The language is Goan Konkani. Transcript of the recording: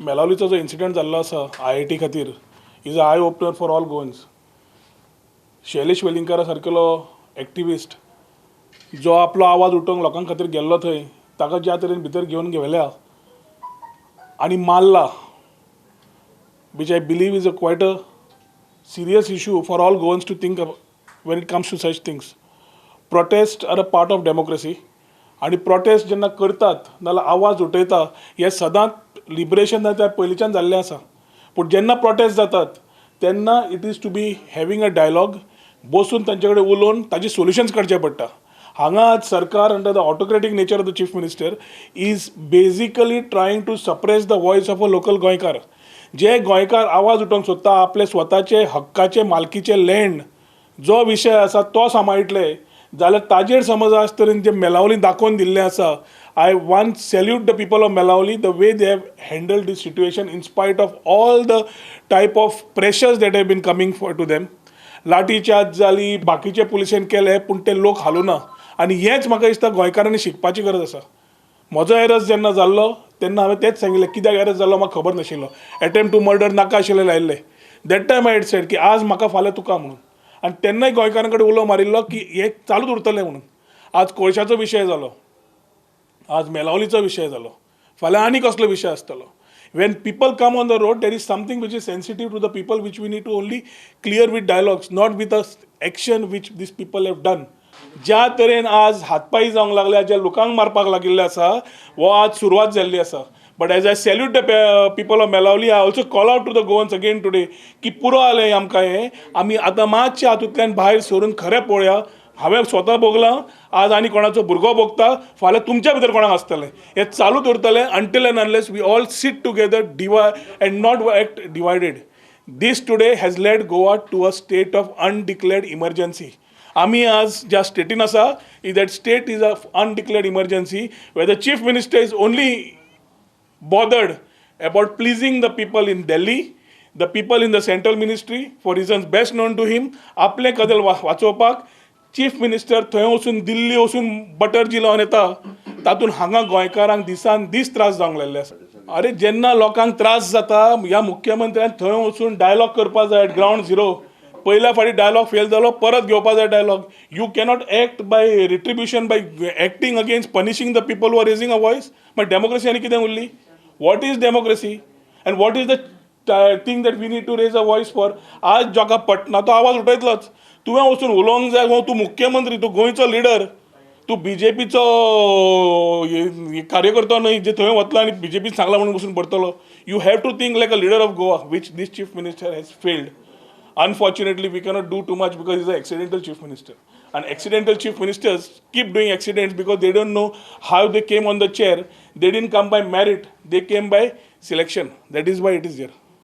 मेलावलीचो जो इन्सिडंट जाल्लो आसा आयआयटी खातीर is a eye opener for all Goans. Shailesh वेलिंगकारा सारकेलो एक्टिविस्ट जो आपलो आवाज उठोवंक लोकां खातीर गेल्लो थंय, ताका ज्या तरेन भितर घेवन गेल्या आनी मारला, which I believe is a quite a serious issue for all Goans to think when it comes to such things. Protest are a part of democracy आनी प्रोटेस्ट जेन्ना करतात नाल्यार आवाज उठयता, हे सदांच लिबरेशन त्या पयलींच्यान जाल्लें आसा. पूण जेन्ना प्रोटेस्ट जातात तेन्ना it is to be having a dialogue, बसून तांचे कडेन उलोवन ताजे सोल्युशन्स काडचें पडटा. हांगा आज सरकार under the autocratic nature of the Chief Minister is basically trying to suppress the voice of a local गोंयकार. जे गोंयकार आवाज उठोवंक सोदता, आपले स्वताचे हक्काचे मालकीचे लँड जो विशय आसा तो सांबाळटले जाल्यार ताजेर समज आज तरेन जे मेलावली दाखोवन दिल्लें आसा, I want salute the people of Melauli, the way they have handled this situation in spite of all the type of pressures that have been coming for to them. लाठी चार्ज जाली, बाकीचे पुलिशेन केले, पूण ते लोक हालूना आनी हेंच म्हाका दिसता गोंयकारांनी शिकपाची गरज आसा. म्हजो एरस्ट जेन्ना जाल्लो तेन्ना हांवें तेंच सांगिल्लें. कित्याक एरस्ट जाल्लो म्हाका खबर नाशिल्लो. एटेम्प्ट टू मर्डर नाका आशिल्लें लायिल्लें. That time I had said की आज म्हाका, फाल्यां तुका म्हणून आनी तेन्नाय गोंयकारां कडेन उलो मारिल्लो की हें चालूच उरतलें म्हणून. आज कोळशाचो विशय जालो, आज मेलावलीचो विशय जालो, फाल्यां आनी कसलो विशय आसतलो. When people come on the road, there is something which is sensitive to the people, which we need to only clear with dialogues, not with a action which these people have done. ज्या तरेन आज हातपाई जावंक लागल्या, ज्या लोकांक मारपाक लागिल्ले आसा, हो आज सुरवात जाल्ली आसा. But as I salute the people of Melauli, I also call out to the Goans again today की पुरो जालें आमकां हें. आमी आतां मातशें हातूंतल्यान भायर सरून खरें पळोवया. हांवें स्वता भोगलां, आज आनी कोणाचो भुरगो भोगता, फाल्यां तुमच्या भितर कोणाक आसतलें. हें चालूच उरतलें until and unless we all sit together divide and not act divided. This today has led Goa to a state of undeclared emergency. आमी आज ज्या स्टेटीन आसा, that state is a undeclared emergency, where the Chief Minister is only bothered about pleasing the people in Delhi, the people in the central ministry, for reasons best known to him. आपलें कदल वाचोवपाक चीफ मिनिस्टर थंय वचून, दिल्ली वचून बटर जी लावन येता. तातूंत हांगा गोंयकारांक दिसान दीस त्रास जावंक लागिल्ले आसा. अरे, जेन्ना लोकांक त्रास जाता, ह्या मुख्यमंत्र्यान थंय वचून डायलॉग करपा जाय. ग्रावंड झिरो पयल्या फावटी डायलॉग फेल जालो, परत घेवपा जाय dialogue. You cannot act by रिट्रिब्युशन, bye acting against, punishing the people who are raising a voice. मागीर डेमोक्रेसी आनी कितें उरली? What is democracy and what is the thing that we need to raise a voice for? आज जाका पटना तो आवाज उठयतलोच. तुवें वचून उलोवंक जाय. तूं मुख्यमंत्री, तूं गोंयचो लिडर, तूं बीजेपीचो कार्यकर्तो न्हय जे थंय वतलो आनी बीजेपीन सांगला म्हणून बसून पडटलो. You have to think like a leader of Goa, which this Chief Minister has failed. Unfortunately, we cannot do too much because he's an accidental Chief Minister, and accidental chief ministers keep doing accidents because they don't know how they came on the chair. They didn't come by merit, they came by selection. That is why it is there.